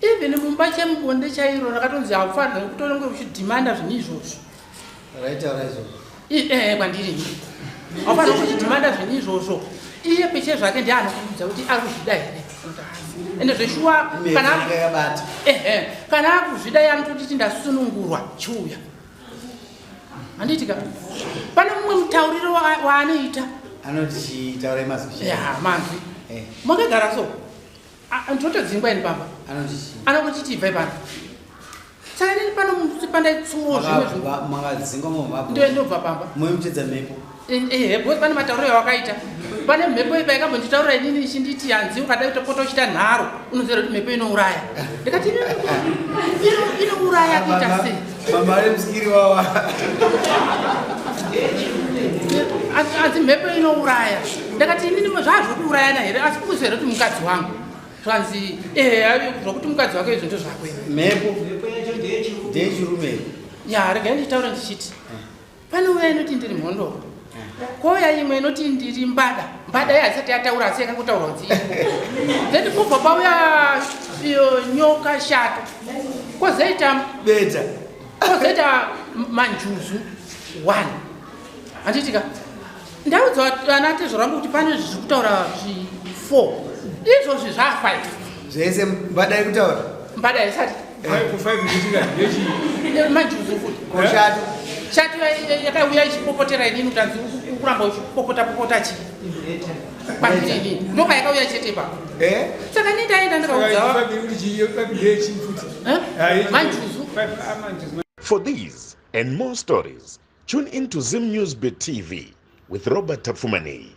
Even mumba chemubonde chairo rakatonzi haufanirwe kutonge uchidhimanda zvinhu izvozvo. Raitaura izvozvo. Eh, kwandiri ini. Haufanirwe kuchidhimanda zvinhu izvozvo. Iye peche zvake ndiye anokuudza kuti ari kuzvida here. Ende zveshuwa kana yakabata. Ehe, kana akuzvida iye anototiti ndasunungurwa chiuya. Handiti ka? Pane mumwe mutauriro waanoita. Anoti chitaurai mazwi. Ya, mazwi. Eh. Makagara so. Ndotodzingwa ini pamba. Anoti chii? Ibvai pano. Saka inini pano musi pandaitsuwo zvimwe zvinhu. Makadzingwa mumba. Ndobva pamba. Moimutedza mhepo. Ehe, because pane matauriro awakaita. Pane mhepo ipa yakambonditaurira inini ichinditi hanzi ukada kutopota uchiita nharo unoziva kuti mhepo inouraya. Ndikati inouraya kuita sei? Baba vari musikiri wawa. Asi mhepo inouraya. Ndakati inini zvazvokuurayana here asi kuziva here kuti mukadzi wangu. Zvanzi ehe zvokuti mukadzi wake izvo ndozvakwe. Mhepo ndeyechirume. Ya regai nditaure ndichiti pane uya inoti ndiri mhondoro kouya imwe inoti ndiri mbada. Mbada iya haisati yataura asi yakangotaurwa kunzi iripo. Then kubva pauya iyo nyoka shato kwozoita beta kwozoita manjuzu one handiti ka ndaudza vana tezvaro vangu kuti pane zviri kutaura zvi four izvozvi zvaa five zvese mbada iri kutaura mbada isati manjuzu futi koshato shato yakauya ichipopotera inini kuti anzi kuramba uchipopota popota chii kwandiri inini ndopayakauya chete ipapo eh? Saka ini ndaenda ndikaudza manjuzu. For these and more stories, tune in to Zim News Bit TV with Robert Tafumani.